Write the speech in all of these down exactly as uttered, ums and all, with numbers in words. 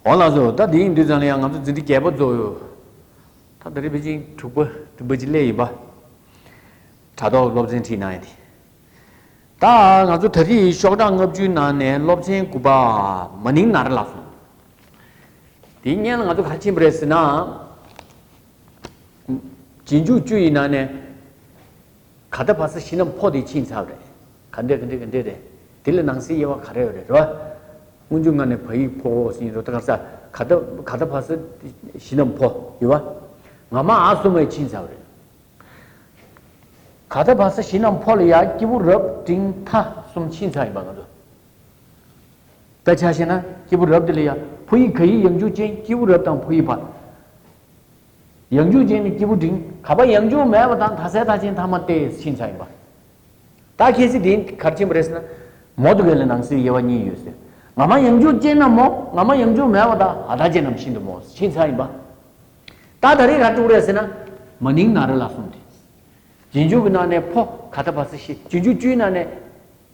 འོ་ལགས་སོ། ད་དེ་ཡིན་དུས་ཙང་ལ་ཡང་ང་ཚོ་འཛིན་གྲྭ་བརྒྱད་པ་རྫོགས་ཡོད། ད་ད་རེས་ཕལ་ཆེར་དྲུག་པ་དྲུག་པ་ཅིག་སླེབས་ཡིན་པ། དྲ་ཐོག་སློབ་ཚན་ཁྲིད་གནང་ཡ་དེ། ད་ང་ཚོ་ད་རེས་ཤོག་གྲངས་ལྔ་བཅུའི་ནང་ནས་སློབ་ཚན་དགུ་པ། མ་ནིང་ན་ར་ལ་སོང་། དེའི་སྔོན་ལ་ང་ཚོ་ག་རེ་ཕྱིན་པ་རེད་ཟེར་ན། རྗེས་འཇུག་བཅུ་ཡི་ནང་ནས། ག་ད་བ་ས་བཞི་རྣམས་ཕོ་དེ་ཕྱིན་ཚར་བ་རེད། ག་འདྲས་ག་འདྲས་ག་འདྲས་རེད། དེ་ལ་ནང་གསེས་དབྱེ་བ་ག་རེ་ཡོད་རེད་རོ། སྔོན་འཇུག་ལྔ་ནས་བ་ཡིག་ཕོ་ཟེར་ཡིན་རོ། ད་ག་ས་ག་ད་ག་ད་བ་ས་བཞི་རྣམས་ཕོ་ཡོད་བ། ང་མ་འ་གསུམ་པ་ཕྱིན་ཚར་བ་རེད། ག་ད་བ་ས་བཞི་རྣམས་ཕོ་ལ་ཡ་སྐྱེས་བུ་རབ་འབྲིང་ཐ་གསུམ་ཕྱིན་ཚར་ཡིན་པ་ང་ཚོ། དཔེ་ཆ་བཞག་ན་སྐྱེས་བུ་རབ་དེ་ལ་ཡ་ཕོ་ཡིག་ག་ཡིག་ཡང་འཇུག་ཅན། སྐྱེས་བུ་རབ་དང་ཕོ་ཡིག་བ། ཡང་འཇུག་ཅན་ནི་སྐྱེས་བུ་འབྲིང་། ག་པ་ཡང་འཇུག་མེད་པ་དང་ད་སའི་མཐའ་ཅན་ཐ་མ་སྟེ་ཕྱིན་ཚར་ཡིན་པ། ད་ཁྱེད་ཚོས་དེ་ག་རེ་ཕྱིན་པ་རེད་ཟེར་ན། མོ་དེ་ག་ལ་ནང་གསེས་དབྱེ་བ་གཉིས་ཡོད་ཟེར། ང་མ་ཡང་འཇུག་ཅན་ན་མོ། ང་མ་ཡང་འཇུག་མེད་པ་དང་འ་མཐའ་ཅན་རྣམས་ཤིན་ཏུ་མོ་ཕྱིན་ཚར་ཡིན་པ། ད་ད་རེས་ག་རེ་འགྲོ་གི་རེད་ཟེར་ན། མ་ནིང་ན་ར་ལ་གསུམ་དེ། རྗེས་འཇུག་གི་ནང་ནས་ཕོ་ག་ད་བ་ས་བཞི། རྗེས་འཇུག་བཅུའི་ནང་ནས་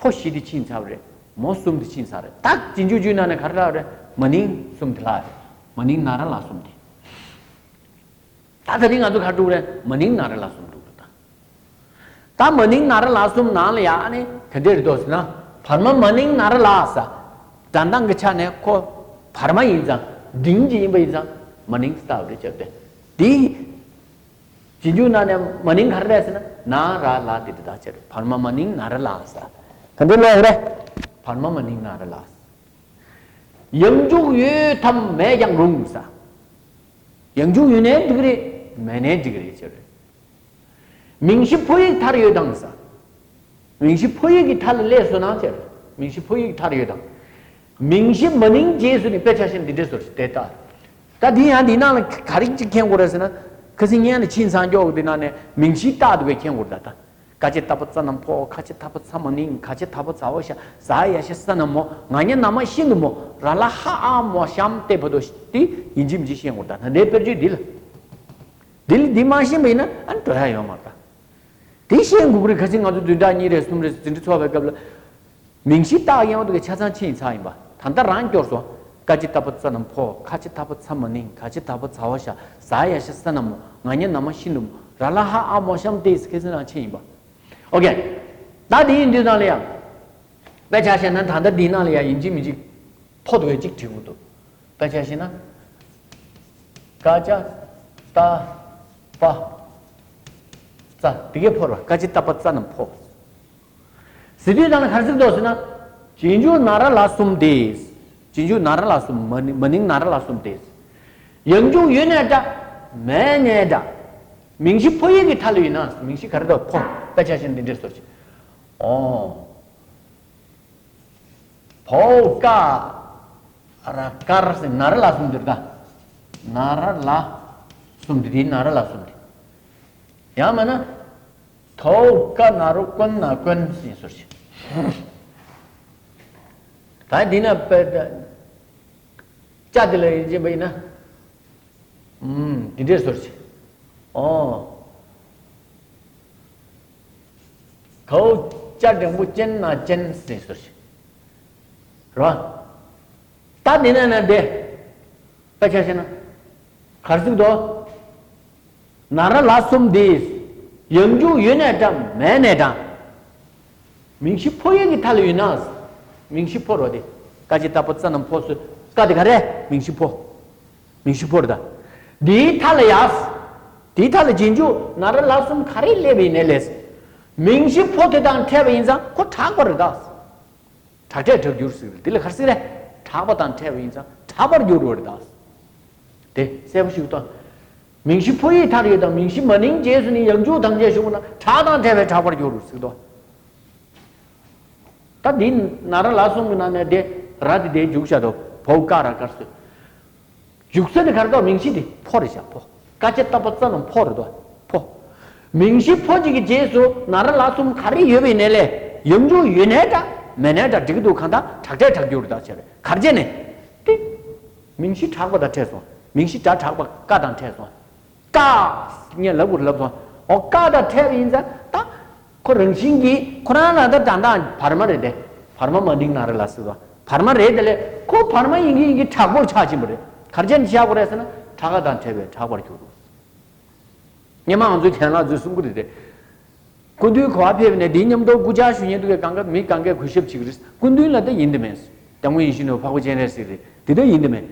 ཕོ་བཞི་དེ་ཕྱིན་ཚར་བ་རེད། མོ་གསུམ་དེ་ཕྱིན་ཚར་རེད། ད་རྗེས་འཇུག་བཅུའི་ནང་ནས་ག་རེ་ལྷག་རེད། མ་ནིང་གསུམ་དེ་ལྷག་རེད། མ་ནིང་ན་ར་ལ་གསུམ་དེ། ད་ད་རིང་ང་ཚོ་ག་རེ་འགྲོ་གི་རེད། མ་ནིང་ན་ར་ལ་གསུམ་འགྲོ་གི་རེད་ད། ད་མ་ནིང་ན་ར་ལ་གསུམ་ནང་ལ་ཡ་ཨ་ནི་ག་འདྲས་རེད་འདུག་ཟེར་ན། བར་མ་མ་ནིང་ན་ར་ལ་ས། སྒྲ་གདངས་ཀྱི་ཆ་ནས་ཁོ་བར་མ་ཡིན་ཙང་། འབྲིང་གི་ཡིན་པ་ཡིན་ཙང་མ་ནིང་ལྟ་བུ་རེད་བྱས་ཏེ། དེ། རྗེས་འཇུག་ནང་ནས་མ་ནིང་ག་རེ་རེད་ཟེར་ན། ན་ར་ལ་དེ་དེ་དག་ཆ་རེད། བར་མ་མ་ནིང་ན་ར་ལ་ས། ག་འདྲས་ལབ་རེད། བར་མ་མ་ནིང་ན་ར་ལ་ས། ཡང་འཇུག་ཡོད་དམ་མེད་ཀྱང་རུང་ས། ཡང་འཇུག་ཡོད་ནའི་འགྲིག་གི་རེད། མེད་ནའི་འགྲིག་གི་རེད་ཟེར། མིང་གཞི་ཕོ་ཡིག་མཐར་ཡོད་དང་ས། མིང་གཞི་ཕོ་ཡིག་གི་མཐའ་ལ་སླེབས་སོང་ན་ཟེར། མིང་གཞི་ཕོ་ཡིག་མཐར་ཡོད་དང་། མིང་གཞི་མ་ནིང་རྗེས་སུ་ནི། དཔེ་ཆ་བཞིན་འདི་འདྲས་སོ་ཞེས་དེ་ལྟར། ད་འདི་ཡང་འདི་ནང་ལ་ག་རེ་ཅིག་མཁྱེན་དགོས་རེད་ཟེར་ན། ཁ་སང་སྔོན་ལ་ཕྱིན་ཚར་ཀྱོག་འདི་ནང་ནས་མིང་གཞི་རྟགས་འདུག་པས་མཁྱེན་དགོས་རེད་ད། ད། ཀ་ཅི་ཏ་པ་ཙ་རྣམས་ཕོ། ཁ་ཅི་ཏ་པ་ཚ་མ་ནིང་། ག་ཅི་ཏ་པ་ཛ་འོ་ཤ། ཟ་ཡ་ཤ་ས་ན་མོ། ང་ཉ་ན་མ་ཤིན་ཏུ་མོ། ར་ལ་ཧ་ཨ་མོ་ཤམ་སྟེ་བ་དོ་ཏི་ཡིན་གཅིག་མིན་གཅིག་ཤེས་དགོས་རེད་ད། ད་འདི་དཔེར་བརྗོད་འདི་ལ། འདི་ལ་འདི་མ་ཤེས་པ་ཡིན་ན་ཨ་ནི་འགྲོ་ཡ་ཡོད་མ་རེད་ད། དེ་ཤེས་དགོས་ཀྱི་རེད། ཁ་སང་ང་ཚོ་བདུན་ཕྲག་གཉིས་རེ་གསུམ་རེ་འཛིན་གྲྭ་ཚོགས་པའི་སྐབས་ལ། མིང་གཞི་རྟགས་ཡང་དུ་གི་ཆ་ཚང་ཕྱིན་ཚར་ཡིན་པ། ད་ལྟ་རང་སྐྱོར་སོང་། ཀ་ཅི་ཏ་པ་ཙ་རྣམས་ཕོ། ཁ་ཅི་ཏ་པ་ཚ་མ་ནིང་། ག་ཅི་ཏ་པ་ཛ་འོ་ཤ། ཟ་ཡ་ཤ་ས་ན་མོ། ང་ཉ་ན་མ་ཤིན་ཏུ་མོ། ར་ལ་ཧ་ཨ་མོ་ཤམ་སྟེ་ཁ་སང་རང་ཕྱིན་ཡིན་པ། ཨོ་ཀེ། ད་དེ་ཡིན་དུས་ཙང་ལ་ཡང་། དཔེ་ཆ་བཞག་ན་ད་ལྟ་འདི་ནང་ལ་ཡང་ཡིན་གཅིག་མིན་གཅིག་ཕོ་དེ་གཅིག་བྲིས་དགོས་འདུག་དཔེ་ཆ་བཞག་ན། ཀ་ཅ་ཏ་པ་ཙ། དེ་གས་ཕོ་རེད་པ། ཀ་ཅི་ཏ་པ་ཙ་རྣམས་ཕོ། ཟེར་དུས་ཙང་ལ་ག་རེ་ཟེར་འདུག་ཟེར་ན། རྗེས་འཇུག་ན་ར་ལ་གསུམ་སྟེ། རྗེས་འཇུག་ན་ར་ལ་གསུམ། མ་ནི་མ་ནིང་ན་ར་ལ་གསུམ་སྟེ། ཡང་འཇུག་ཡོད་ནའི་འདྲ། མེད་ནའི་འདྲ། མིང་གཞི་ཕོ་ཡིག་གི་མཐའ་ལ་ཡོད་ན། མིང་གཞི་ག་རེ་འདུག་ཕོ། དཔེ་ཆ་བཞག་ན་འདི་འདྲས་སོ་ཞེས། ཨོ། བའོ་ཀ་ར་དཀར་ཟེར། ན་ར་ལ་གསུམ་འདིར་ད། ན་ར་ལ་གསུམ་འདི། དེའི་ན་ར་ལ་གསུམ་འདི། ཡང་མིན་ན། ཐའོ་ཀ་ན་རོ་ཀོན་ན་ཀོན་ཟེར་སོ་ཞེས། ད་འདི་ན་པེ་ད། ཅ་དེ་ལ་ཡིན་གཅིག་པ་ཡིན་ན། ཨུམ། འདི་འདྲས་སོ་ཞེས། ཨོ། གའོ་ཅ་འགྲེང་བུ་ཅན་ན་ཅན་ཟེར་སོ་ཞེས། རེད་པ། ད་འདི་ན་ན་འདི། དཔེ་ཆ་བཞག་ན། ག་རེ་ཟེར་འདུག་ན་ར་ལ་གསུམ་སྟེ། ཡང་འཇུག་ཡོད་ནའི་འདྲ། མེད་ནའི་འདྲ། མིང་གཞི་ཕོ་ཡིག་གི་མཐའ་ལ་ཡོད་ན། མིང་གཞི་ཕོ་རེད་པ་དེ། ཀ་ཅི་ཏ་པ་ཙ་རྣམས་ཕོ་ཟེར། ཀ་དེ་ག་རེ། མིང་གཞི་ཕོ། མིང་གཞི་ཕོ་རེད་ད། འདིའི་མཐའ་ལ་ཡ། དེའི་མཐའ་ལ་རྗེས་འཇུག་ན་ར་ལ་གསུམ་ག་རེ་སླེབས་པ་ཡིན་ནའི་ལས། མིང་གཞི་ཕོ་དེ་དང་ཕྲད་པ་ཡིན་ཙང་ཁོ་དྲག་པ་རེད་ད། དྲག་ཕྲད་དྲག་འགྱུར་ཟེར། འདི་ལ་ག་རེ་ཟེར་རེད། དྲག་པ་དང་ཕྲད་པ་ཡིན་ཙང་དྲག་པར་འགྱུར་བ་རེད་ད། དེ་གསལ་པོ་ཞིག་ཏུ། མིང་གཞི་ཕོ་ཡིག་མཐར་ཡོད་དང་། མིང་གཞི་མ་ནིང་རྗེས་སུ་ནི་ཡང་འཇུག་དང་བཅས་ཞུགས་པ་ན། དྲག་དང་ཕྲད་པས་དྲག་པར་འགྱུར་ཟེར་དོ། ད་འདི་ན་ར་ལ་གསུམ་གྱི་ནང་ནས་དེ་ར་དེ་དེ་འཇུག་བྱ་དོ། བའོ་ཀ་ར་དཀར་ཟེར། འཇུག་ས་དེ་ག་རེ་འདུག་མིང་གཞི་དེ་ཕོ་རེད་བཞག་ཕོ། ཀ་ཅ་ཏ་པ་ཙ་རྣམས་ཕོ་རེད་དོ། ཕོ། མིང་གཞི་ཕོ་གཅིག་གི་རྗེས་སུ་ན་ར་ལ་གསུམ་ག་རེ་ཡོད་པ་ཡིན་ནའི་ལས། ཡང་འཇུག་ཡོད་ནའི་འདྲ། མེད་ནའི་འདྲ། འགྲིག་གི་འདུག་གང་ལྟར་དྲག་ཕྲད་དྲག་འགྱུར་རེད་ད་བྱས་པས། ག་རེ་བྱས་ནས། ཏི། མིང་གཞི་དྲག་པ་དང་ཕྲད་སོང་། མིང་གཞི་སྒྲ་དྲག་པ་ཀ་དང་ཕྲད་སོང་། ཀ། ངས་ལབ་དགོས་ལབ་སོང་། འོ་ཀ་དང་ཕྲད་པ་ཡིན་ཙང་ད། ཁོ་རང་བཞིན་གྱིས་ཁོ་རང་ལ་ད་དྲང་དྲང་བར་མ་རེད་དེ། བར་མ་མ་ནིང་ན་ར་ལ་ཟེར་བ། བར་མ་རེད། དེ་ལས་ཁོ་བར་མ་ཡིན་གྱི་ཡིན་གྱི་དྲག་པོར་ཆགས་ཕྱིན་པ་རེད། ག་རེ་བྱས་ནས་ཆགས་པ་རེད་ཟེར་ན། ཕྲ་ཁ་དང་བྲལ་བས་དྲག་པར་འགྱུར་རོ། སྔོན་མ་ང་ཚོའི་གྱེན་ལངས་ཚོས་གསུང་གི་རེད་དེ། སྐུ་མདུན་ག་པར་ཕེབས་ནས་འདིའི་མཉམ་དུ་སྐུ་ཕྱག་ཞུ་མཁན་དེ་གའི་གང་ག་མི་གང་གས་གུས་ཞབས་བྱེད་ཀྱི་རེད། སྐུ་མདུན་ལ་ད་ཡིན་དེ་མེད། སྐྱབས་མགོན་ཡིད་བཞིན་ནོར་བུ་འཕགས་པ་སྤྱན་རས་གཟིགས་རེད། དེ་ད་ཡིན་དེ་མེད།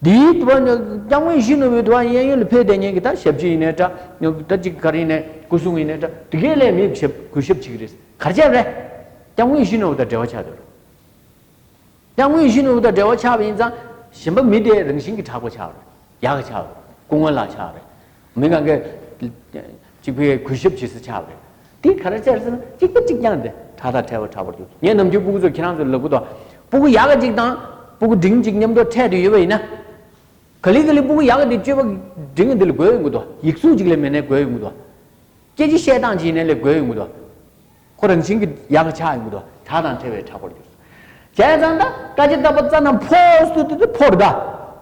འདིའི་དུ་བ་ནི་སྐྱབས་མགོན་ཡིད་བཞིན་ནོར་བུའི་དུ་བ་གཡས་གཡོན་ལ་ཕེབས་བསྡད་མཁན་གྱི་ད་ཞབས་ཕྱི་ཡིན་ནའི་འདྲ། ད་ཅིག་ག་རེ་ཡིན་ནའི་སྐུ་སྲུང་ཡིན་ནའི་འདྲ། དེ་གས་ལས་མི་ཞབས་གུས་ཞབས་བྱེད་ཀྱི་རེད། ག་རེ་བྱས་རེད། སྐྱབས་མགོན་ཡིད་བཞིན་ནོར་བུ་དང་འབྲེལ་བ་ཆགས་འདུག་སྐྱབས་མགོན་ཡིད་བཞིན་ནོར་བུ་དང་འབྲེལ་བ་ཆགས་པ་ཡིན་ཙང་། གཞན་པ་མི་དེ་རང་བཞིན་གྱིས་དྲག་པོ་ཆགས་རེད། ཡག་ག་ཆགས་རེད། སྐུ་ངོ་ལ་ཆགས་རེད། མི་གང་གས་གཅིག་པའི་གུས་ཞབས་བྱེད་ས་ཆགས་རེད། དེ་ག་རེ་བྱས་ཟེར་ན། གཅིག་པ་གཅིག་རྐྱང་དེ་ཕྲ་དང་བྲལ་བས་དྲག་པར་འགྱུར། ངས་ནམ་རྒྱུན་སྤུ་གུ་ཚོ་ཁྱེད་རང་ཚོ་ལབ་གི་འདུག་སྤུ་གུ་ཡག་ག་གཅིག་དང་སྤུ་གུ་འབྲིང་གཅིག་མཉམ་དུ་འཕྲད་དུ་ཡོད་པ་ཡིན་ན། ག་ལེ་ག་ལེ་སྤུ་གུ་ཡག་ག་དེ་སྤྱོད་པ་འབྲིང་ག་དེ་ལ་དགོས་ཡོང་གི་འདུག་ཡིག་གཟུགས་གཅིག་ལ་མེད་ནའི་དགོས་ཡོང་གི་འདུག་སྐད་ཆ་བཤད་སྟངས་ཅིག་ཡིན་ནའི་ལ་དགོས་ཡོང་གི་འདུག་ཁོ་རང་བཞིན་གྱིས་ཡག་ག་ཆགས་ཡོང་གི་འདུག་ཕྲ་དང་བྲལ་བས་དྲག་པར་འགྱུར། བྱས་ཙང་ད་སྐ་ཅ་ཏ་པ་ཙ་ན་འཕོ་སུ་དེ་དེ་འཕོ་རེད་ད།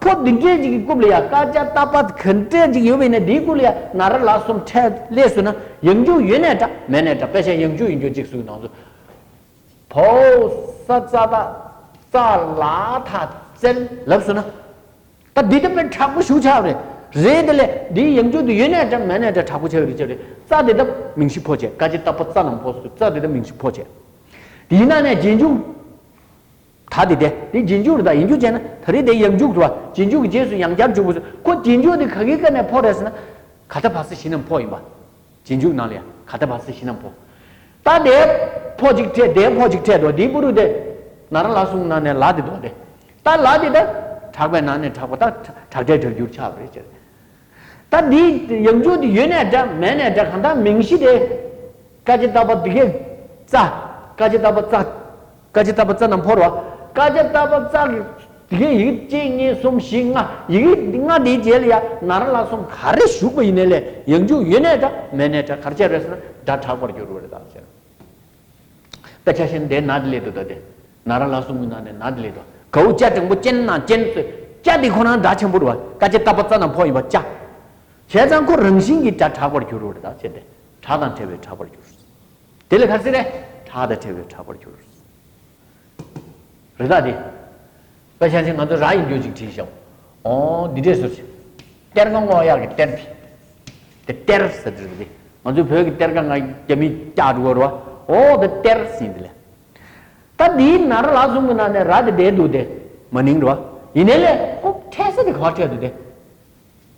འཕོ་འདི་འདྲས་ཅིག་གི་རྐུབ་ལ་ཡ། སྐ་ཅ་ཏ་པ་ག་འདྲས་ཅིག་ཡོད་པ་ཡིན་ན། འདིའི་རྐུབ་ལ་ཡ་ན་ར་ལ་གསུམ་འཕྲད་སླེབས་སོང་ན། ཡང་འཇུག་ཡོད་ནའི་འདྲ་མེད་ནའི་འདྲ། དཔེ་བཞག་ན་ཡང་འཇུག་ཡིན་རྒྱུ་གཅིག་གཟུགས་ནང་དུ། བོ་ས་ཙ་ད་ཙ་ལ་ཐ་ཙལ་ལབ་སོང་ན། ད་འདི་ལྟ་བུའི་དྲག་པོ་ཞིག་ཆགས་པ་རེད། རེད། དེ་ལས་འདིའི་ཡང་འཇུག་དེ་ཡོད་ནའི་འདྲ་མེད་ནའི་འདྲ་དྲག་པོ་ཆགས་ཡོད་རེད། ཅེས་རེད། ཙ་དེ་ད་མིང་གཞི་འཕོ་བྱས། སྐ་ཅ་ཏ་པ་ཙ་ན་འཕོ་སུ། ཙ་དེ་ད་མིང་གཞི་འཕོ་བྱས། དེའི་ནང་ནས་རྗེས་འཇུག་ད་དེ་དེ་དེ་རྗེས་འཇུག་རེད། ད་ཡང་འཇུག་བྱས་ན་ད་རེས་དེ་ཡང་འཇུག་ཏུ་བ། རྗེས་འཇུག་གི་རྗེས་སུ་ཡང་བསྐྱར་འཇུག་པ་སུ། ཁོ་རྗེས་འཇུག་དེ་ག་གི་སྐབས་ནས་འཕོ་རེད་ཟེར་ན། ག་ཏ་བ་ས་བཞི་ན་འཕོ་ཡིན་པ། རྗེས་འཇུག་ནང་ལ་ཡ་ག་ཏ་བ་ས་བཞི་ན་འཕོ། ད་དེ་འཕོ་གཅིག་འཕྲད། དེ་འཕོ་གཅིག་འཕྲད་དོ། དེའི་པུ་རུ་དེ་ན་ར་ལ་གསུམ་ནང་ནས་ལ་དེ་དོ་དེ། ད་ལ་དེ་ད་དྲག་པའི་ནང་ནས་དྲག་པོ། ད་དྲག་འཕྲལ་དྲག་འགྱུར་ཆགས་པ་རེད་ཅེས། ད་འདི་ཡང་འཇུག་དེ་ཡོད་ནའི་འདྲ་མེད་ནའི་འདྲ། གང་ལྟར་མིང་གཞི་དེ་སྐ་ཅ་ཏ་པ་འདི་གའི་ཙ། སྐ་ཅ་ཏ་པ་ཙ། སྐ་ཅ་ཏ་པ་ཙ་ན་འཕོ་རོ། སྐ་ཅ་ཏ་པ་ཙ་གི་དེ་གའི་ཡི་གེ་གཅིག་གཉིས་གསུམ་བཞི་ལྔ། ཡི་གེ་ལྔ་དེའི་རྗེས་ལ་ཡ་ན་ར་ལ་གསུམ་ག་རེ་ཞུགས་པ་ཡིན་ནའི་ལས་ཡང་འཇུག་ཡོད་ནའི་འདྲ་མེད་ནའི་འདྲ། ག་རེ་བྱས་རེད་ཟེར་ན། སྒྲ་དྲག་པར་འགྱུར་བ་རེད་ད་ཟེར། དཔེ་ཆ་བཞག་ན་དེ་ན་དེ་ལས་དོ། ད་དེ་ན་ར་ལ་གསུམ་གྱི་ནང་ནས་ན་དེ་ལས་དོ། གའུ་ཅ་འགྲེང་བུ་ཅན་ན་ཅན་ཟེར། ཅ་དེ་ཁོ་རང་སྒྲ་ཆེན་པོ་རེད་བ། སྐ་ཅ་ཏ་པ་ཙ་ན་འཕོ་ཡིན་པ་ཅ། བྱས་ཙང་ཁོ་རང་བཞིན་གྱིས་སྒྲ་དྲག་པར་འགྱུར་བ་རེད་ད་ཟེར་ཏེ། ཕྲ་དང་བྲལ་བས་དྲག་པར་འགྱུར། དེ་ལས་ག་རེ་ཟེར་རེད། ཕྲ་དང་བྲལ་བས་དྲག་པར་འགྱུར། རེད་ད་དེ། དཔེ་ཆ་བཞག་ན་ང་ཚོ་ར་ཡིན་རྒྱུ་ཅིག་བྲིས་ཤོག་འོ་འདི་འདྲས་ཟེར་ཞིག་གཏེར་ཁ་སྔོག་ཡག་གི་གཏེར་དེ། དེ་གཏེར་ཟེར་དུས་དེ། ང་ཚོའི་བོད་ཀྱི་གཏེར་ཁ་ང་རྒྱ་མིས་བཀྱག་འགྲོ་གི་རེད་བ། འོ་དེ་གཏེར་ཟེར་དེ་ལས། ད་འདིའི་ན་ར་ལ་གསུམ་གྱི་ནང་ནས་ར་དེ་འདྲས་འདུག་དེ། མ་ནིང་རེད་བ། ཡིན་ནའི་ལས་ཁོ་འཕྲད་ས་དེ་ག་པར་འཕྲད་འདུག་དེ།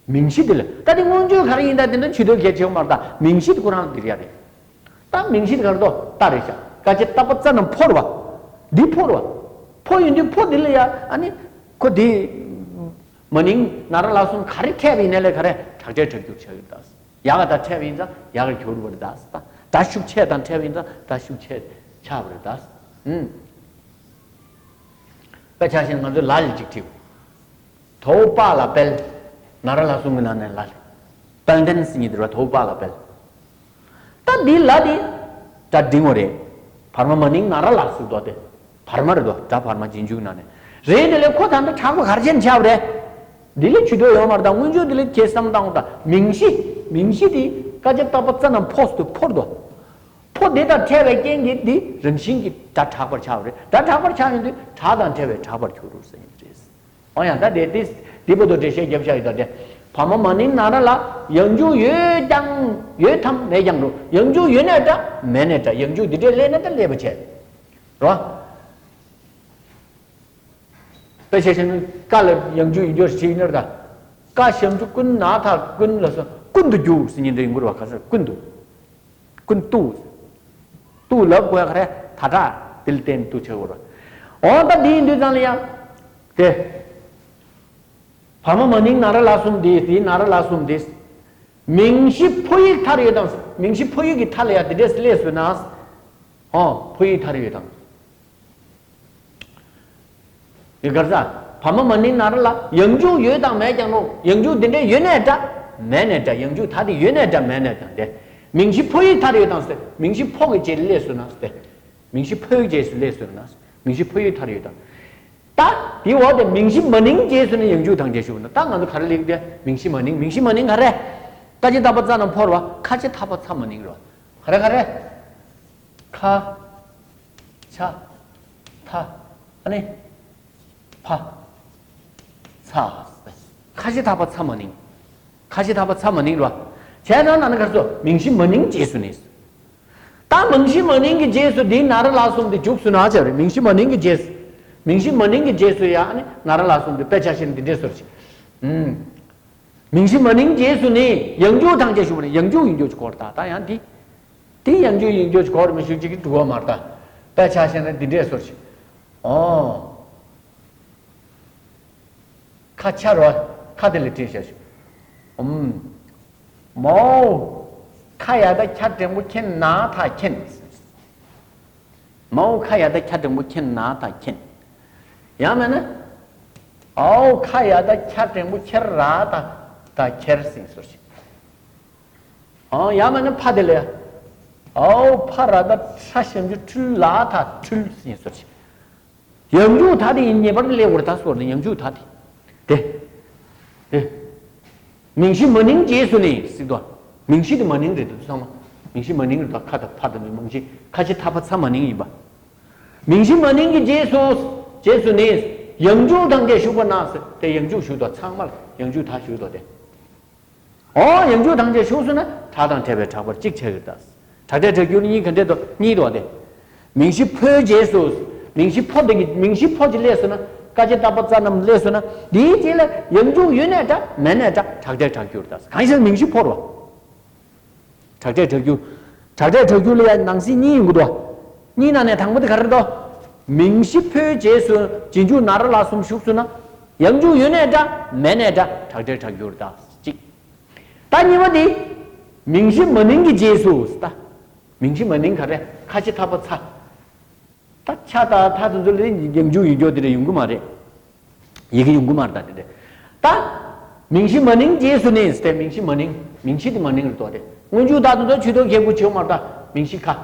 མིང་གཞི་དེ་ལ། ད་དེ་མངོན་བརྗོད་ག་རེ་ཡིན་ད་དེ་འདྲ་ཇུས་འདོན་གལ་ཆེ་བ་མ་རེད་ད། མིང་གཞི་དེ་ཁོ་རང་འདིར་ཡ་རེད། ད་མིང་གཞི་དེ་ག་རེ་འདུག་ཏ་རེད་ཤག་སྐ་ཅ་ཏ་པ་ཙ་ན་འཕོ་རེད་བ། འདི་འཕོ་རེད་བ། འཕོ་ཡིན་དུས་འཕོ་འདི་ལ་ཡ་ཨ་ནི་ཁོ་འདི་མ་ནིང་ན་ར་ལ་གསུམ་ག་རེ་འཕྲད་པ་ཡིན་ནའི་ལས་ག་རེ་དྲག་འཕྲལ་དྲག་འགྱུར་ཆགས་ཡོད་ད། ཡག་ག་ད་འཕྲད་པ་ཡིན་ཙང་ཡག་ག་འགྱུར་བ་རེད་ད། ད་ཤུགས་ཆེ་དང་འཕྲད་པ་ཡིན་ཙང་ད་ཤུགས་ཆེ་ཆགས་པ་རེད་ད། ཨུམ། དཔེ་ཆ་བཞག་ན་ང་ཚོས་ལ་ལ་ཅིག་བྲིས། དོ་པ་ལ་དཔལ། ན་ར་ལ་གསུམ་གྱི་ནང་ནས་ལ་ལ། དཔལ་ལྡན་ཟེར་མཁན་དེ་རེད་བ། དོ་པ་ལ་དཔལ། ད་འདི་ལ་དེ་སྒྲ་འབྲིང་བ་རེད། བར་མ་མ་ནིང་ན་ར་ལ་ཟེར་དོ་དེ། བར་མ་རེད་དོ། སྒྲ་བར་མ་རྗེས་འཇུག་ནང་ནས་རེད། དེ་ལས་ཁོ་ད་ལྟ་དྲག་པོ་ག་རེ་བྱས་ནས་ཆགས་པ་རེད། འདི་ལས་ཇུས་འདོན་ཡོད་མ་རེད་ད། མངོན་བརྗོད་འདི་ལས་ཁྱེད་བསམ་བློ་བཏང་དང་། མིང་གཞི། མིང་གཞི་དེ་སྐ་ཅ་ཏ་པ་ཙ་ན་འཕོ་ཟེར་དུས་འཕོ་རེད་དོ། འཕོ་དེ་དང་འཕྲད་པའི་རྐྱེན་གྱིས་འདི་རང་བཞིན་གྱིས་སྒྲ་དྲག་པར་ཆགས་པ་རེད། སྒྲ་དྲག་པར་ཆགས་ཡོང་དུས་ཕྲ་དང་བྲལ་བས་དྲག་པར་འགྱུར་རོ་ཟེར་ཡིན་རེད། འོ་ཡང་ད་དེ་དེ་དེ་བར་དུ་འགྲེལ་བཤད་རྒྱབ་བཞག་ཡོད་ད་དེ། བར་མ་མ་ནིང་ན་ར་ལ་ཡང་འཇུག་ཡོད་ཀྱང་ཡོད་དམ་མེད་ཀྱང་རུང་། ཡང་འཇུག་ཡོད་ནའི་འདྲ་མེད་ནའི་འདྲ། ཡང་འཇུག་འདི་འདྲས་སླེབས་ནའི་ད་སླེབས་པ་བྱས། རོ། དཔེ་ཆ་བཞག་ན་ཀ་ལ་ཡང་འཇུག་ཡིན་རྒྱུ་ཞིག་ཡིན་ནར་ད། ཀ་ཞབས་ཀྱུ་ཀུན་ན་ཐ་ཀུན་ལ་སོགས་ཀུན་དུ་རྒྱུ་ཟེར་མཁན་དེ་ཡིན་དགོས་རེད་བ། ག་ས་ཀུན་དུ། ཀུན་ཏུ། ཏུ་ལབ་དགོས་ཡ་ག་རེ། ད་དྲག་དེ་ལ་བརྟེན་ཏུ་ཆགས་དགོས་རེད། འོ་ད་འདི་ཡིན་དུས་ཙང་ལ་ཡང་། དེ། བར་མ་མ་ནིང་ན་ར་ལ་གསུམ་དེ། དེའི་ན་ར་ལ་གསུམ་དེ། མིང་གཞི་འཕོ་ཡིག་མཐར་ཡོད་དང་། མིང་གཞི་འཕོ་ཡིག་གི་མཐའ་ལ་ཡ་དེ་འདྲས་སླེབས་སོང་ན། འོ་འཕོ་ཡིག་མཐར་ཡོད་དང་། ཡི་གེར་ས། བར་མ་མ་ནིང་ན་ར་ལ་ཡང་འཇུག་ཡོད་དང་མེད་ཀྱང་རུང་། ཡང་འཇུག་འདི་འདྲས་ཡོད་ནའི་འདྲ་མེད་ནའི་འདྲ། ཡང་འཇུག་ད་དེ་ཡོད་ནའི་འདྲ་མེད་ནའི་འདྲ་དེ། མིང་གཞི་འཕོ་ཡིག་མཐར་ཡོད་དང་ཟེར། མིང་གཞི་འཕོ་གི་རྗེས་སླེབས་སོང་ན་ཟེར། མིང་གཞི་འཕོ་ཡིག་རྗེས་སུ་སླེབས་སོང་ན་ཟེར། མིང་གཞི་འཕོ་ཡིག་མཐར་ཡོད་དང་། ད་དེའི་འོག་དེ་མིང་གཞི་མ་ནིང་རྗེས་སུ་ནི་ཡང་འཇུག་དང་རྗེས་ཤུལ་ན། ད་ང་ཚོ་ག་རེ་ལེགས་དེ། མིང་གཞི་མ་ནིང་། མིང་གཞི་མ་ནིང་ག་རེ། ཀ་ཅ་ཏ་པ་ཙ་ན་འཕོ་རེད་བ། ཁ་ཅ་ཐ་པ་ཚ་མ་ནིང་རེད་བ། ག་རེ་ག་རེ། ཁ། ཆ། ཐ། ཨ་ནི། ཕ། ཚ། ཁ་ཆེ་ཐག་པ་ཚ་མ་ནིང་། ཁ་ཆེ་ཐག་པ་ཚ་མ་ནིང་རོ། བྱས་ཙང་ན་ན་གར་སོ་མིང་གཞི་མ་ནིང་རྗེས་སུ་ནི། ད་མིང་གཞི་མ་ནིང་གི་རྗེས་སུ་འདིའི་ན་ར་ལ་གསུམ་དེ་འཇུག་སུ་ན་ཆ་རེད། མིང་གཞི་མ་ནིང་གི་རྗེས་སུ། མིང་གཞི་མ་ནིང་གི་རྗེས་སུ་ཡ་ཨ་ནི་ན་ར་ལ་གསུམ་དེ་དཔེ་ཆ་བཞག་ན་འདི་འདྲས་སོར་ཆེ། ཨུམ། མིང་གཞི་མ་ནིང་རྗེས་སུ་ནི་ཡང་འཇུག་དང་བཅས་ཞུགས་པ་ནི་ཡང་འཇུག་ཡིན་རྒྱུ་ཅིག་གོ་ར། ད་ད་ཡང་འདི། དེ་ཡང་འཇུག་ཡིན་རྒྱུ་ཅིག་གོ་ར་མི་ཞུགས་ཅིག་གི་འགྲོ་བ་མ་རེད་ད། དཔེ་ཆ་བཞག་ན་འདི་འདྲས་སོར་ཆེ། ཨོ། ཁ་ཆ་རོ། ཁ་དེ་ལ་བྲིས་བཞག་ཞུ། ཨུམ། མའོ། ཁ་ཡ་ད་ཁྱ་འགྲེང་བུ་ཁེན་ན་ད་ཁེན། མའོ་ཁ་ཡ་ད་ཁྱ་འགྲེང་བུ་ཁེན་ན་ད་ཁེན། ཡང་མེད་ན། ཨའོ་ཁ་ཡ་ད་ཁྱ་འགྲེང་བུ་ཁེར་ར་ད་ད་ཁེར་ཟིན་སོར་ཆེ། ཨོ་ཡང་མེད་ན་ཕ་དེ་ལ་ཡ། ཨའོ་ཕ་ར་ད་ཁྲ་ཞབས་ཀྱུ་ཁྲུལ་ལ་ད་ཁྲུལ་ཟིན་སོར་ཆེ། ཡང་འཇུག་ད་དེ་ཡིན་ངེས་པར་དུ་སླེབས་དགོས་རེད་ད་སོར་ནས་ཡང་འཇུག་ད་དེ། དེ། དེ། མིང་གཞི་མ་ནིང་རྗེས་སུ་ནི་ཟེར་དོ། མིང་གཞི་དེ་མ་ནིང་རེད་འདུག་ཚང་མ། མིང་གཞི་མ་ནིང་རེད་དོ། ཁ་དང་ཕ་དང་ནི་མིང་གཞི་ཁ་ཆེ་ཐག་པ་ཚ་མ་ནིང་ཡིན་པ། མིང་གཞི་མ་ནིང་གི་རྗེས་སུ། རྗེས་སུ་ནི། ཡང་འཇུག་དང་བཅས་ཞུགས་པ་ན་ཟེར་དེ་ཡང་འཇུག་ཞུགས་དོ་ཚང་མ་ལ་ཡང་འཇུག་ད་ཞུགས་དོ་དེ། འོ་ཡང་འཇུག་དང་བཅས་ཞུགས་སོང་ན་དྲག་དང་བྲལ་བའི་དྲག་པར་གཅིག་ཆགས་ཡོད་ད། དྲག་བྲལ་དྲག་འགྱུར་གཉིས་ག་འདྲས་དོ་གཉིས་དོ་དེ། མིང་གཞི་ཕོའི་རྗེས་སུ། མིང་གཞི་ཕོ་དེ་གི་མིང་གཞི་ཕོ་གཅིག་སླེབས་སོང་ན་ཀ་ཅ་ཏ་པ་ཙ་རྣམས་སླེབས་སོང་ན་དེའི་རྗེས་ལ་ཡང་འཇུག་ཡོད་ནའི་འདྲ་མེད་ནའི་འདྲ་དྲག་བྲལ་དྲག་འགྱུར་ད། གང་ཡིན་ཟེར་ན་མིང་གཞི་ཕོ་རོ། དྲག་བྲལ་དྲག་འགྱུར། དྲག་བྲལ་དྲག་འགྱུར་ལ་ཡང་ནང་གསེས་གཉིས་ཡོང་གི་འདུག་གཉིས་ནང་ནས་དང་པོ་དེ་ག་རེ་འདུག་མིང་གཞི་ཕོའི་རྗེས་སུ་རྗེས་འཇུག་ན་ར་ལ་གསུམ་ཞུགས་སོང་ན། ཡང་འཇུག་ཡོད་ནའི་འདྲ་མེད་ནའི་འདྲ་དྲག་བྲལ་དྲག་འགྱུར་ད་གཅིག་ད་གཉིས་པ་དེ། མིང་གཞི་མ་ནིང་གི་རྗེས་སུ་ད། མིང་གཞི་མ་ནིང་ག་རེ་ཁ་ཆེ་ཐག་པ་ཚ། ད་ཆ་ད་ཐ་དུ་ཚོ་ལས་ཡང་འཇུག་ཡིན་རྒྱུ་དེ་འདྲ་ཡོང་གི་མ་རེད། ཡི་གེ་ཡོང་གི་མ་རེད་ད་དེ་འདྲ། ད། མིང་གཞི་མ་ནིང་རྗེས་སུ་ནི་སྟེ་མིང་གཞི་མ་ནིང་མིང་གཞི་དེ་མ་ནིང་རེད་དོ་དེ། སྔོན་འཇུག་ད་དུ་ཚོ་ཆུ་དོ་ཁེ་བུ་ཆེ་མ་རེད་ད་མིང་གཞི་ཁ།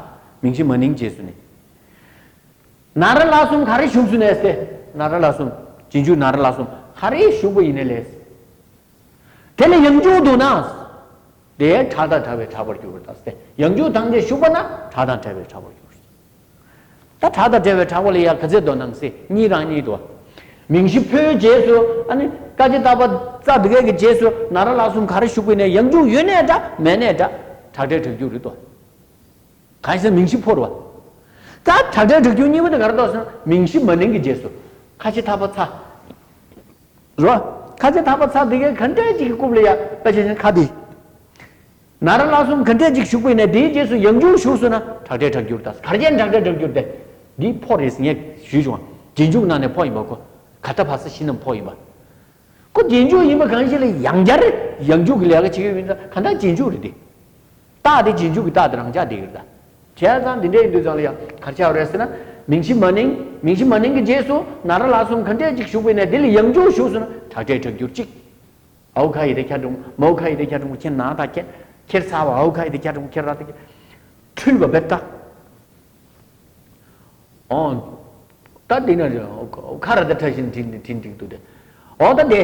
མིང་གཞི་མ་ནིང་རྗེས་སུ་ནི། ན་ར་ལ་གསུམ་ག་རེ་ཞུགས་སུ་ནས་སྟེ། ན་ར་ལ་གསུམ། རྗེས་འཇུག་ན་ར་ལ་གསུམ་ག་རེ་ཞུགས་པ་ཡིན་ནའི་ལས། དེ་ལ་ཡང་འཇུག་འདུག་ན། དེ་དྲག་དང་བྲལ་བའི་དྲག་པར་འགྱུར་བ་དང་སྟེ་ཡང་འཇུག་དང་བཅས་ཞུགས་པ་ན་དྲག་དང་བྲལ་བའི་དྲག་པར་འགྱུར། ད་དྲག་དང་བྲལ་བའི་དྲག་པ་ལ་ཡང་ག་ཚད་དོ་ནང་གསེས་གཉིས་རང་གཉིས་དོ། མིང་གཞི་ཕོའི་རྗེས་སུ་ཨ་ནི་ཀ་ཅ་ཏ་པ་ཙ་དེ་གའི་གི་རྗེས་སུ་ན་ར་ལ་གསུམ་ག་རེ་ཞུགས་པ་ཡིན་ནའི་ཡང་འཇུག་ཡོད་ནའི་འདྲ་མེད་ནའི་འདྲ་དྲག་བྲལ་དྲག་འགྱུར་རེད་དོ། གང་ཡིན་ཟེར་ན་མིང་གཞི་ཕོ་རེད་བ། ད་དྲག་བྲལ་དྲག་འགྱུར་གཉིས་པ་དེ་ག་རེ་འདུག་ཟེར་ན་མིང་གཞི་མ་ནིང་གི་རྗེས་སུ་ཁ་ཆེ་ཐག་པ་ཚ། རོ། ཁ་ཆེ་ཐག་པ་ཚ་དེ་གའི་ག་འདྲས་ཅིག་གི་རྐུབ་ལ་ཡ་དཔེ་ཆ་ཆེན་ཁ་དེ། ན་ར་ལ་གསུམ་ག་འདྲས་ཅིག་ཞུགས་པ་ཡིན་ནའི་དེའི་རྗེས་སུ་ཡང་འཇུག་ཞུགས་སོང་ན་དྲག་བྲལ་དྲག་འགྱུར་ད་གར་རྒྱན་དྲག་བྲལ་དྲག་འགྱུར་ཏེ། འདི་ཕོ་རེད་ཟེར་ངས་ཞུས་བྱུང་། རྗེས་འཇུག་ནང་ནས་ཕོ་ཡིན་པ་ཁོ། ག་ད་བ་ས་ཤི་ནམ་ཕོ་ཡིན་པ། ཁོ་རྗེས་འཇུག་ཡིན་པ་གང་ཞིག་ལ་ཡང་བསྐྱར་ཡང་འཇུག་གི་ལས་ཀ་བྱེད་ཀྱི་ཡོད་ན་ག་འདྲ་རྗེས་འཇུག་རེད་དེ། རྟགས་དེ་རྗེས་འཇུག་གི་རྟགས་དེ་རང་ཅག་དེ་གི་རེད་ད། བྱས་ཙང་འདི་འདྲ་ཡིན་དུས་ཙང་ལ་ཡང་གར་ཆགས་རེད་ཟེར་ན། མིང་གཞི་མ་ནིང་། མིང་གཞི་མ་ནིང་གི་རྗེས་སུ་ན་ར་ལ་གསུམ་ག་འདྲས་ཅིག་ཞུགས་པ་ཡིན་ནའི་དེ་ལ་ཡང་འཇུག་ཞུགས་སོང་ན་དྲག་བྲལ་དྲག་འགྱུར་གཅིག་ཨའོ་ཁ་ཡི་དེ་ཁྱ་གྲུང་མའོ་ཁ་ཡི་དེ་ཁྱ་གྲུང་ཁྱེར་ན་ད་ཁྱེར་ཁྱེར་ཚ་བ་ཨའོ་ཁ་ཡི་དེ་ཁྱ་གྲུང་ཁྱེར་ར་དེ་ཁྱེར། འཁྲུལ་བ་བེ་ཏ། ཨོ། ད་འདི་ན་ཁ་ར་ད་ཁྲ་བཞིན་དྲིན་དྲིན་འགྲིག་འདུག་དེ། ཨོ་ད་དེ།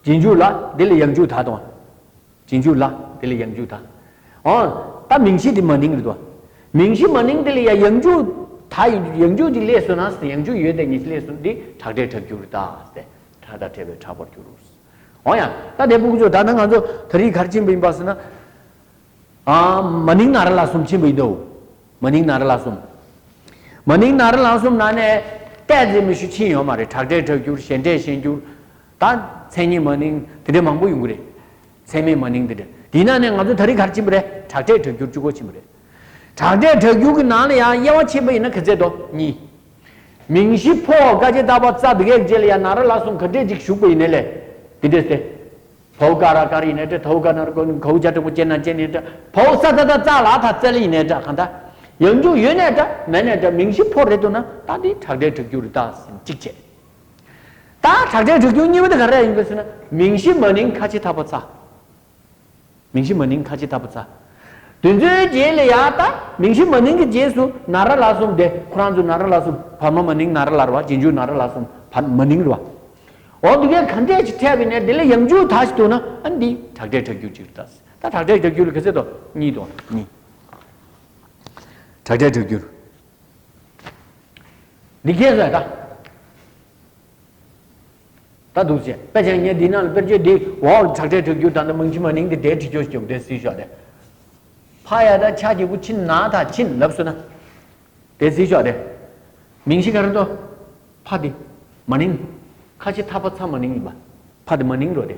རྗེས་འཇུག་ལ་འདི་ལ་ཡང་འཇུག་ད་དང་། རྗེས་འཇུག་ལ་འདི་ལ་ཡང་འཇུག་ད། ཨོ། ད་མིང་གཞི་འདི་མ་ནིང་རེད་དོ། མིང་གཞི་མ་ནིང་འདི་ལ་ཡང་ཡང་འཇུག་ད་ཡང་འཇུག་ཅིག་སླེབས་སོང་ན་ཡང་འཇུག་ཡོད་དེ་ཉིད་སླེབས་སོང་འདི་དྲག་བྲལ་དྲག་འགྱུར་ད་སྟེ་དྲག་དང་བྲལ་བའི་དྲག་པར་འགྱུར། ཨོ་ཡ། ད་དེ་ཕྲུ་གུ་ཚོ་ད་ནང་ང་ཚོ་ད་རིང་ག་རེ་ཕྱིན་པ་ཡིན་པ་ཟེར་ན། ཨ། མ་ནིང་ན་ར་ལ་གསུམ་ཕྱིན་པ་ཡིན་དོ། མ་ནིང་ན་ར་ལ་གསུམ། མ་ནིང་ན་ར་ལ་གསུམ་ནང་ནས་ཏོག་ཙམ་མི་ཞུ་ཕྱིན་ཡོད་མ་རེད། དྲག་བྲལ་དྲག་འགྱུར་ཞེ་འགྲས་ཞེ་འགྱུར། ད་མཚན་ཉིད་མ་ནིང་དེ་འདྲ་མང་པོ་ཡོང་གི་རེད། ཚད་མེད་མ་ནིང་དེ་འདྲ། དེའི་ནང་ནས་ང་ཚོ་ད་རིང་ག་རེ་ཕྱིན་པ་རེད། དྲག་བྲལ་དྲག་འགྱུར་གཅིག་པོ་ཕྱིན་པ་རེད། དྲག་བྲལ་དྲག་འགྱུར་གྱི་ནང་ལ་ཡང་དབྱེ་བ་ཕྱེ་བ་ཡིན་ན་ག་ཚད་དོ་གཉིས། མིང་གཞི་ཕོ་ཀ་ཅ་ཏ་པ་ཙ་དེ་གའི་རྗེས་ལ་ཡང་ན་ར་ལ་གསུམ་ག་འདྲས་ཅིག་ཞུགས་པ་ཡིན་ནའི་ལས། དེ་འདྲས་ཏེ། བའོ་ཀ་ར་ཀར་ཡིན་ནའི་འདྲ། དའོ་ཀ་ན་རོ་ཀོ་ནི་གའོ་ཇ་འགྲེང་བུ་ཅན་ན་ཅན་ཡིན་འདྲ། བའོ་ས་ད་ད་ཙ་ལ་ད་ཙལ་ཡིན་ནའི་འདྲ། གང་ལྟར། ཡང་འཇུག་ཡོད་ནའི་འདྲ་མེད་ནའི་འདྲ་མིང་གཞི་ཕོ་རེད་འདུག་ན་ད་འདི་དྲག་བྲལ་དྲག་འགྱུར་རེད་ད་ཟེར་གཅིག་བྱས། ད་དྲག་བྲལ་དྲག་འགྱུར་གཉིས་པ་དེ་ག་རེ་ཡིན་པ་ཟེར་ན་མིང་གཞི་མ་ནིང་ཁ་ཆེ་ཐག་པ་ཚ། མིང་གཞི་མ་ནིང་ཁ་ཆེ་ཐག་པ་ཚ། དེ་ཚོའི་རྗེས་ལ་ཡ་ད་མིང་གཞི་མ་ནིང་གི་རྗེས་སུ་ན་ར་ལ་གསུམ་དེ་ཁོ་རང་ཚོ་ན་ར་ལ་གསུམ་བར་མ་མ་ནིང་ན་ར་ལ་ར་བ་རྗེས་འཇུག་ན་ར་ལ་གསུམ་བར་མ་ནིང་ར་བ། འོ་འདི་གའི་ག་འདྲས་ཅིག་འཕྲད་པ་ཡིན་ནའི་དེ་ལ་ཡང་འཇུག་ད་ཞིག་འདུག་ན་ཨ་འདི་དྲག་བྲལ་དྲག་འགྱུར་ཅིག་རེད་ད། ད་དྲག་བྲལ་དྲག་འགྱུར་ལ་ག་ཚད་དོ་གཉིས་དོ་གཉིས། དྲག་བྲལ་དྲག་འགྱུར། འདི་ཁྱེད་ཚོས་ད། ད་འདུག་ཅེས་དཔེ་ཆ་ངས་འདི་ནང་ལ་དཔེར་བརྗོད་འདི་འོག་དྲག་སྒྲའི་དྲག་འགྱུར་དང་འདི་མིང་གཞི་མ་ནིང་འདི་འདྲའི་བྲིས་ཆོག་ཅིག་འདི་གཟིགས་ཤོག་དེ། ཕ་ཡ་ད་ཆ་གི་གུ་ཕྱི་ན་ད་ཕྱིན་ལབ་སོང་ན། དེ་གཟིགས་ཤོག་དེ། མིང་གཞི་ག་རེ་འདུག་ཕ་དེ། མ་ནིང་། ཁ་ཆེ་ཐ་པ་ཚ་མ་ནིང་ཡིན་པ། ཕ་དེ་མ་ནིང་རོ་དེ།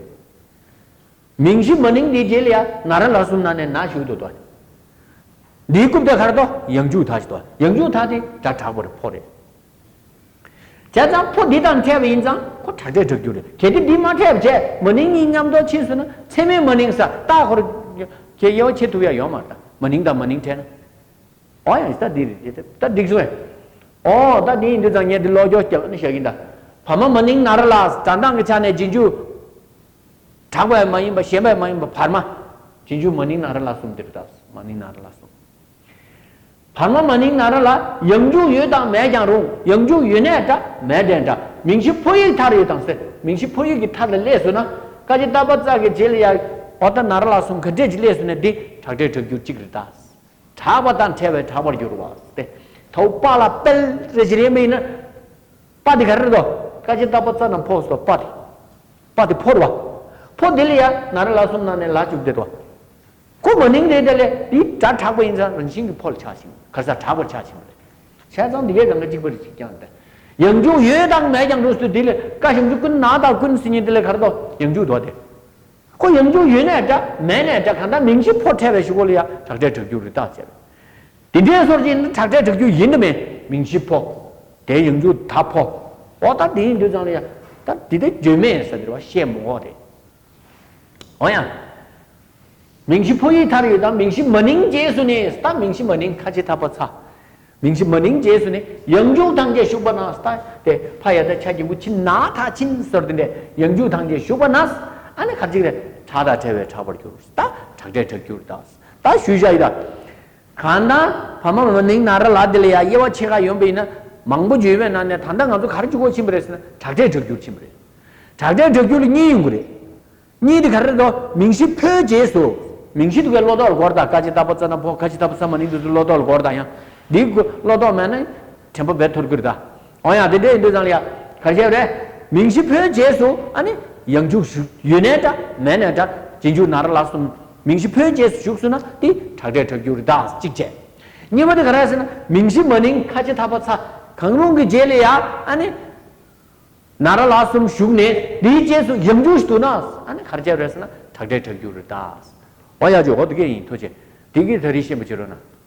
མིང་གཞི་མ་ནིང་འདིའི་རྗེས་ལ་ཡ་ན་ར་ལ་གསུམ་ན་ནས་ན་ཞུགས་འདུག་དོ། འདིའི་རྐུབ་དེ་ག་རེ་འདུག་ཡང་འཇུག་ད་ཞིག་འདུག་ཡང་འཇུག་ད་དེ་སྒྲ་དྲག་པོ་རེད་ཕོ་རེད། བྱས་ཙང་ཕོ་འདི་དང་འཕྲད་པ་ཡིན་ཙང་ཁོ་དྲག་སྒྲའི་དྲག་འགྱུར་རེད། གལ་ཏེ་འདི་མ་འཕྲད་པ་བྱས་མ་ནིང་གཉིས་མཉམ་དུ་ཕྱིན་སོང་ན་ཚད་མའི་མ་ནིང་ས་རྟགས་ཁོ་ར་གི་དབྱེ་བ་ཕྱེ་ཐུབ་ཡ་ཡོད་མ་རེད། ད་མ་ནིང་དང་མ་ནིང་འཕྲད་ན། ཨོ་ཡང་ད་འདི་རེད་ད་འགྲིག་སོང་ངས། ཨོ་ད་འདི་ཡིན་དུས་ཙང་ངས་འདི་ལོག་འཇོག་རྒྱབ་ནས་བཞག་གིན་ད། བ་མ་མ་ནིང་ན་ར་ལ་སྒྲ་གདངས་ཀྱི་ཆ་ནས་རྗེས་འཇུག་དྲག་པ་མ་ཡིན་པ་ཞན་པ་མ་ཡིན་པ་བར་མ། རྗེས་འཇུག་མ་ནིང་ན་ར་ལ་གསུམ་འདིར་ད། མ་ནིང་ན་ར་ལ་གསུམ། བར་མ་མ་ནིང་ན་ར་ལ་ཡང་འཇུག་ཡོད་དང་མེད་ཀྱང་རུང་ཡང་འཇུག་ཡོད་ནའི་འདྲ་མེད་ནའི་འདྲ་མིང་གཞི་ཕོ་ཡིག་མཐར་ཡོད་དང་ཟེར་མིང་གཞི་ཕོ་ཡིག་གི་མཐར་ལ་སླེབས་སོང་ན་ཀ་ཅི་ཏ་པ་ཙ་གི་རྗེས་ལ་ཡ་ཨོ་ད་ན་ར་ལ་གསུམ་ག་འདྲས་ཅིག་སླེབས་སོང་ན་འདི་དྲག་སྒྲའི་དྲག་འགྱུར་གཅིག་རེད་ད། དྲག་པ་དང་ཕྲད་པའི་དྲག་པར་འགྱུར་བ་སྟེ། ཐའུ་པ་ལ་དཔལ་རེ་ཞིག་རེད་མིན་ན། པ་དེ་ག་རེ་རེད་དོ། ཀ་ཅི་ཏ་པ་ཙ་ན་ཕོ་སོ་པ་དེ། པ་དེ་ཕོ་རེད་བ། ཕོ་དེ་ལ་ཡ་ན་ར་ལ་གསུམ་ན་ནས་ལ་བཅུག་བསྡད་དོ། ཁོ་མ་ནིང་རེད་དེ་ལས་འདི་སྒྲ་དྲག་པ་ཡིན་ཙང་རང་བཞིན་གྱི་ཕོ་ལ་ཆགས་ཤིང་གར་ས་དྲག་པར་ཆགས་ཤིང་རེད། བྱས་ཙང་འདི་གའི་གང་ག་གཅིག་པ་རེད་ཅིག་ཀྱང་དེ། ཡང་འཇུག་ཡོད་དང་མེད་ཀྱང་རུང་སུ་དེ་ལས་ཀ་ཞབས་ཀྱུ་ཀུན་ན་དང་ཀུན་སི་ཉིན་དེ་ལས་ག་རེ་དོ་ཡང་འཇུག་དོ་དེ། ཁོ་ཡང་འཇུག་ཡོད་ནའི་འདྲ་མེད་ནའི་འདྲ་གང་ལྟར་མིང་གཞི་ཕོ་ཕྲད་པའི་གཞུག་གུ་ལ་ཡང་དྲག་སྒྲའི་དྲག་འགྱུར་རེད་ད་ཟེར། དེ་འདྲའི་སོར་གྱི་ནི་དྲག་སྒྲའི་དྲག་འགྱུར་ཡིན་དུ་མེད་མིང་གཞི་ཕོ། དེ་ཡང་འཇུག་ད་ཕོ། འོ་ད་དེ་ཡིན་དུས་ཙང་ལ་ཡང་ད་དེ་དེ་བརྗོད་མེད་ཟེར་དེ་རེད་བ་བཤད་མི་འོ་རེད། འོ་ཡང་། མིང་གཞི་ཕོ་ཡིག་མཐར་ཡོད་དང་མིང་གཞི་མ་ནིང་རྗེས་སུ་ནི་ད་མིང་གཞི་མ་ནིང་ཁ་ཆེ་ཐ་པ་ཚ། མིང་གཞི་མ་ནིང་རྗེས་སུ་ནི་ཡང་འཇུག་ཐམས་ཅད་ཞུགས་པ་ན་ད་དེ་ཕ་ཡ་ད་ཆ་གི་གུ་ཕྱི་ན་ད་ཕྱིན་ཟེར་དེ་འདྲས་ཡང་འཇུག་ཐམས་ཅད་ཞུགས་པ་ན་ཨ་ནི་ཁ་ཅིག་རེ་དྲག་དང་ཕྲད་པའི་དྲག་པར་འགྱུར་ད་དྲག་སྒྲའི་དྲག་འགྱུར་ད་ད་ཞུས་བཞག་ཡི་ད། གང་ལྟར་བ་མ་མ་ནིང་ན་ར་ལ་དེ་ལ་ཡ་དབྱེ་བ་ཕྱེ་ག་ཡོང་པ་ཡིན་ན་མང་པོ་བརྗོད་པའི་ནང་ནས་ད་ལྟ་ང་ཚོ་ག་རེ་བརྗོད་དགོས་ཕྱིན་པ་རེད་ཟེར་ན་དྲག་སྒྲའི་དྲག་འགྱུར་ཕྱིན་པ་རེད། དྲག་སྒྲའི་དྲག་འགྱུར་ལ་གཉིས་ཡོང་གི་རེད། གཉིས་དེ་ག་རེ་རེད་དོ། མིང་གཞི་ཕོའི་རྗེས་སུ། མིང་གཞི་དེ་གའི་བློ་ལྡོག་ལ་གོ་ར་ད་ཀ་ཅི་ཏ་པ་ཙ་ན་ཕོ་ཁ་ཅི་ཏ་པ་ཙ་མ་ནིང་དེ་ཚོ་བློ་ལྡོག་ལ་གོ་ར་ད་ཡང་། འདི་གུ་བློ་ལྡོག་མེད་ན། དྲན་པ་བས་ཐོར་གི་རེད་ད། འོ་ཡང་དེ་འདྲ་ཡིན་དུས་ཙང་ལ་ཡ། ག་རེ་བྱས་པ་རེད། མིང་གཞི་ཕོའི་རྗེས་སུ་ཨ་ནི། ཡང་འཇུག་ཞུགས་ཡོད་ནའི་འདྲ་མེད་ནའི་འདྲ། རྗེས་འཇུག་ན་ར་ལ་གསུམ། མིང་གཞི་ཕོའི་རྗེས་སུ་ཞུགས་སོང་ན་དེ་དྲག་སྒྲའི་དྲག་འགྱུར་རེད་ད་གཅིག་བྱས། གཉིས་པ་དེ་ག་རེ་ཟེར་ན་མིང་གཞི་མ་ནིང་ཁ་ཆེ་ཐ་པ་ཚ། གང་རུང་གི་རྗེས་ལ་ཡ་ཨ་ནི། ན་ར་ལ་གསུམ་ཞུགས་ནས་འདིའི་རྗེས་སུ་ཡང་འཇུག་ཞིག་འདུག་ན་ཨ་ནི་ག་རེ་བྱས་པ་རེད་ཟེར་ན་དྲག་སྒྲའི་དྲག་འགྱུར་རེད་ད། འོ་ཡ་ཇོ་འོ་དེ་གས་ཡིན་ཐུགས་རྗེ་ཆེ། དེ་གས་ད་རེས་ཤེས་པ་བྱེད་རོགས་གནང་།